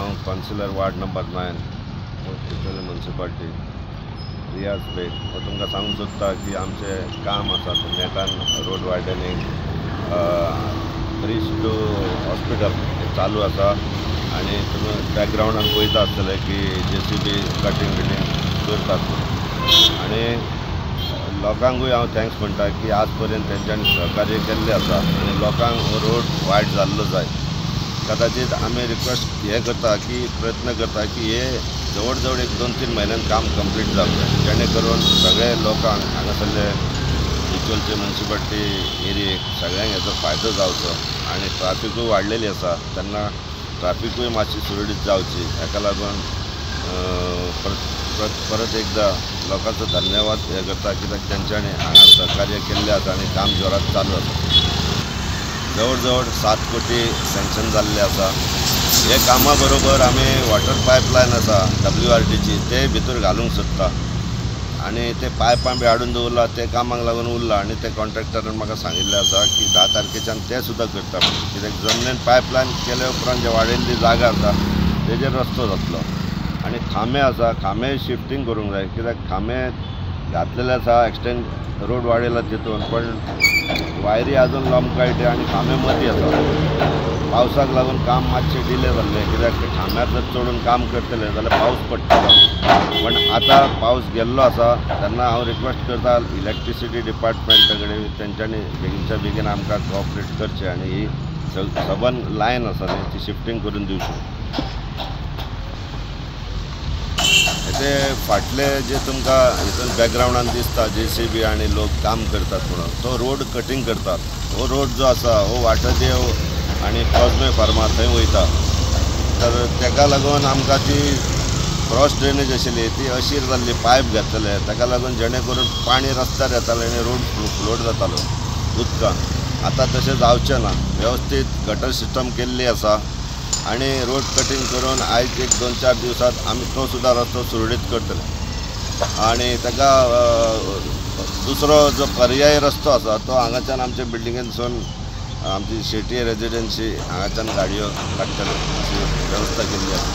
हांव councillor ward number 9 Bicholim municipality Riyaz Baig हो तुमकां सांगूंक सोदता की आमचें काम आसा तें नेटान road widening bridge to hospital हें चालू आसा आनी तुमी बॅकग्रावंडान पळयता आसतले की JCB cutting बिटींग करतात आनी लोकांकूय हांव thanks म्हणटा की आज पर्यंत तेंच्यांनी सहकार्य केल्लें आसा आनी लोकांक हो रोड वायट जाल्लो जाय. कदाचित आमी रिक्वेस्ट हे करता की प्रयत्न करता की हे जवळ जवळ एक 2-3 म्हयन्यान काम कंप्लीट जावंक जाय, जेणे करून सगळे लोकांक हांगासरले बिचोलचे म्युनिसिपालिटी एरियेक सगळ्यांक हेचो फायदो जावचो आनी ट्राफिकूय वाडलेली आसा तेन्ना ट्राफिकूय मातशी सुरळीत जावची. हेका लागून परत परत एकदां लोकांचो धन्यवाद हे करता कित्याक तेंच्यांनी हांगा सहकार्य केल्लें आसा आनी काम जोरात चालू आसा. जवळ जवळ 7 कोटी सँक्शन जाल्ले आसा. हे कामा बरोबर आमी वॉटर पायपलायन आसा WRTची ते भितर घालूंक सोदता आनी ते पायपां बी हाडून दवरला ते कामाक लागून उरला आनी ते कॉन्ट्रॅक्टरान म्हाका सांगिल्लें आसा की 10 तारखेच्यान ते सुद्दां करता म्हणून, कित्याक जमनीन पायपलायन केले उपरांत जे वाडयल्ली जागा आसा तेजेर रस्तो जातलो आनी खांबे आसा खांबे शिफ्टींग करूंक जाय कित्याक खांबे घातलेले आसा एक्सटेंड रोड वाडयला तितून पण वायरी अजून लंबकायटे आनी खांबे मदीं आसा. पावसाक लागून काम मातशें डिले जाल्लें कित्याक ते खांब्यार जर चडून काम करतले जाल्यार पावस पडटलो, पण आतां पावस गेल्लो आसा तेन्ना हांव रिक्वेस्ट करता इलेक्ट्रिसिटी डिपार्टमेंटा कडेन तेंच्यांनी बेगीनच्या बेगीन आमकां कॉपरेट करचें आनी ही सबन लायन आसा न्ही ती शिफ्टींग करून दिवची. ते फाटले जे तुमकां हितून बॅकग्रावंडान दिसता JCB आनी लोक काम करतात म्हणून तो रोड कटींग करतात. हो रोड जो आसा हो वाटदेव आनी कॉजमे फार्मा थंय वयता, तर तेका लागून आमकां ती क्रॉस ड्रेनेज आशिल्ली ती अशीर जाल्ली पायप घातलेले ताका लागून जेणे करून पाणी रस्त्यार येतालें आनी रोड फ्लोट जातालो उदकान. आतां तशें जावचें ना, वेवस्थीत गटर सिस्टम केल्ली आसा आनी रोड कटींग करून आयज एक 2-4 दिवसांत आमी तो सुद्दां रस्तो सुरळीत करतले आनी ताका दुसरो जो पर्यायी रस्तो आसा तो हांगाच्यान आमच्या बिल्डिंगेनसून आमची शेटी रेजिडेन्सी हांगाच्यान गाडयो काडटले अशी वेवस्था केल्ली आसा.